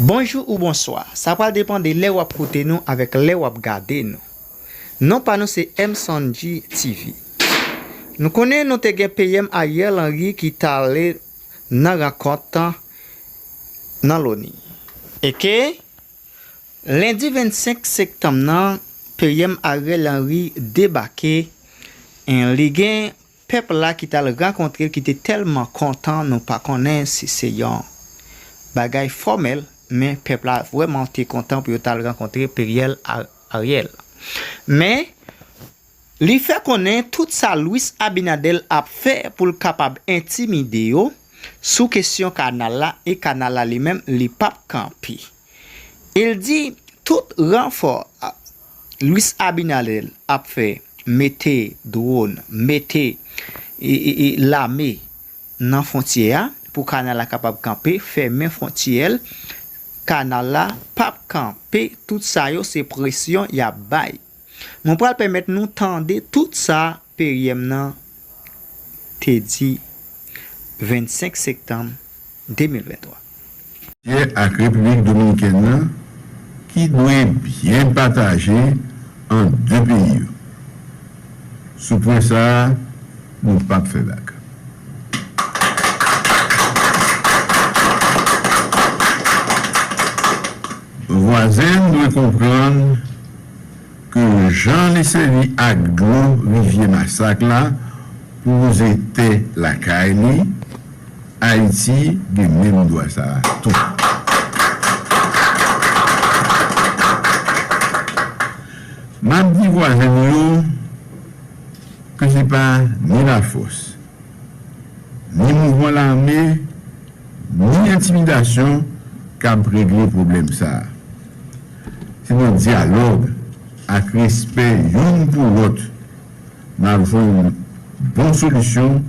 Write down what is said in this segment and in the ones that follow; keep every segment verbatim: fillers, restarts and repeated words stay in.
Bonjou ou bonswa, sa pral depann de lè w ap koute nou avèk lè w ap gade nou. Non pa nou se M Sanji T V. Nou konnen nou te gen P M Ariel Henry ki t ale nan rankont nan Loni. Eke, lendi vennsenk septanm nan, P M Ariel Henry debake, en, li gen pèp la ki t al rankontre l ki te tèlman kontan, nou pa konnen si se yon bagay fòmèl, men pèp la vrèman te kontan pou yo t al rankontre Periel Ar-, Ariel. Men, li fè konnen tout sa Luis Abinader ap fè pou l kapab entimide yo sou kesyon kanal la, e kanal la li menm, li p ap kanpe. E l di tout ranfò, a, Luis Abinader ap fè, mete dwòn, mete, e, e, e, lame nan fwontyè a, pou kanal la kapab kanpe, fèmen fwontyè l, kanal la p ap kanpe, tout sa yo se presyon y ap bay. Mwen pral pèmèt nou tande tout sa P M nan te di vennsenk septanm de mil venntwa. Fwontyè ak Repiblik Dominikèn nan ki dwe byen pataje ant de peyi yo. Sou pwen sa a, nou p ap fè vag. Vwazen dwe konprann ke jan li sèvi ak dlo rivyè Masak la pou wouze tè lakay li, Ayiti gen menm dwa sa a tou. M ap di vwazen nou yo ke se pa ni lafòs, ni mouvman lame, ni entimidasyon k ap regle pwoblèm sa a. Se nan dyalòg ak respè youn pou lòt n ap jwenn bon solisyon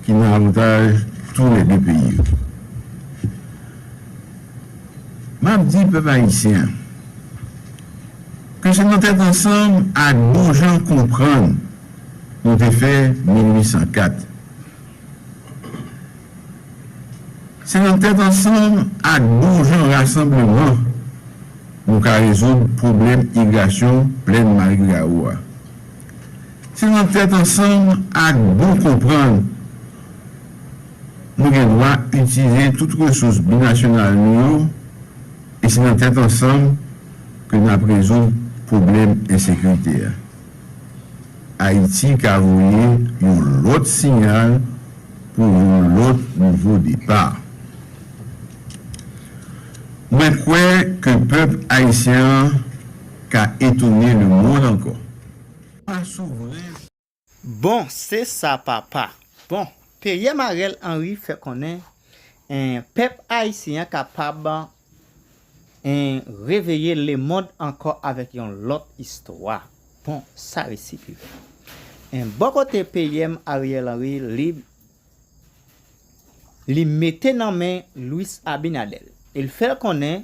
ki nan avantaj toulède peyi yo. M ap di pèp ayisyen an ke se nan tèt ansanm ak bon jan konprann nou te fè mil uit san kat. Se nan tèt ansanm ak bon jan rasanbleman nou ka rezoud pwoblèm irigasyon plèn Mari Gawou a. Se nan tèt ansanm ak bon konprann nou gen dwa itilize tout resous binasyonal nou yo, e se nan tèt ansanm ke n ap rezoud pwoblèm ensekirite a. Ayiti ka voye yon lòt siyal pou yon lòt nouvo depa. Mwen kwè ke pèp ayisyen an ka etone lemonn ankò. Pa souvren. Bon, se sa, papa. Bon, P M Ariel Henry fè konnen, en, pèp ayisyen an kapab, en, reveye lemonn ankò avèk yon lòt istwa. Bon, sa resi pi bèl. En, bò kote P M Ariel Henry, li, li mete nan men Luis Abinader. E l fè l konnen,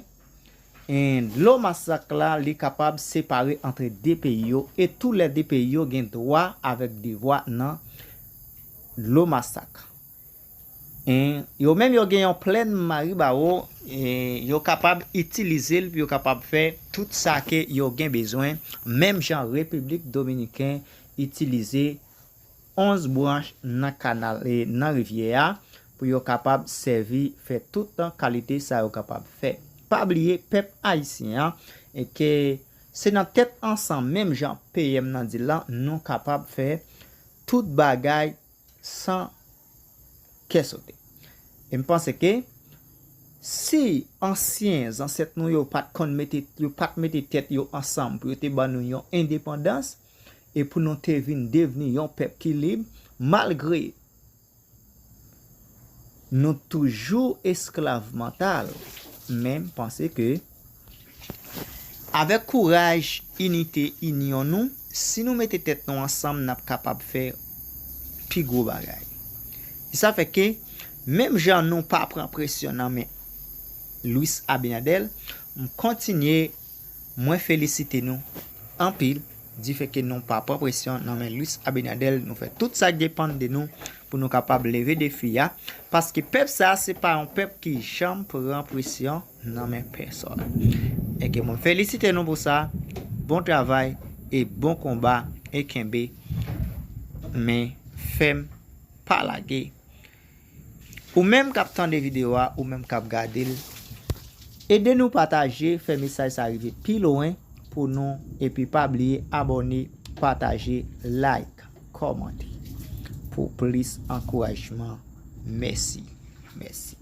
en, dlo Masak la, li kapab separe ant de peyi yo, e toulède peyi yo gen dwa avèk devwa nan dlo Masak. En, yo menm yo gen yon plèn Maribawo, e yo kapab itilize l pou yo kapab fè tout sa ke yo gen bezwen, menm jan Repiblik Dominiken itilize onz branch nan kanal, e nan rivyè a, pou yo kapab sèvi fè tout kalite sa yo kapab fè. Pa bliye, pèp ayisyen an, e ke se nan tèt ansanm, menm jan P M nan di l lan, nou kapab fè tout bagay san kè sote. E m panse ke si ansyen zansèt nou yo pa t konn mete, yo pa t mete tèt yo ansanm pou yo te ban nou yon endepandans, e pou nou te vin devni yon pèp ki lib, malgre nou toujou esklav mantal, men m panse ke avèk kouraj, inite, inyon nou, si nou mete tèt nou ansanm, n ap kapab fè pi gwo bagay. E sa fè ke, menm jan nou pa pran presyon nan men Luis Abinader, m kontinye, mwen felisite nou anpil, difè ke nou pa pran presyon nan men Luis Abinader, nou fè tout sa k depann de nou pou nou kapab leve defi a, paske pèp sa se pa yon pèp ki janm pran presyon nan men pèsòn. Enke mwen felisite nou pou sa, bon travay e bon konba e kenbe men fèm pa lage. Ou menm k ap tande videyo a, ou menm k ap gade l, ede nou pataje, fè mesaj sa rive pi lwen pou nou, epi pa bliye abòne, pataje, like, kòmante pou plis ankourajman. Mèsi. Mèsi.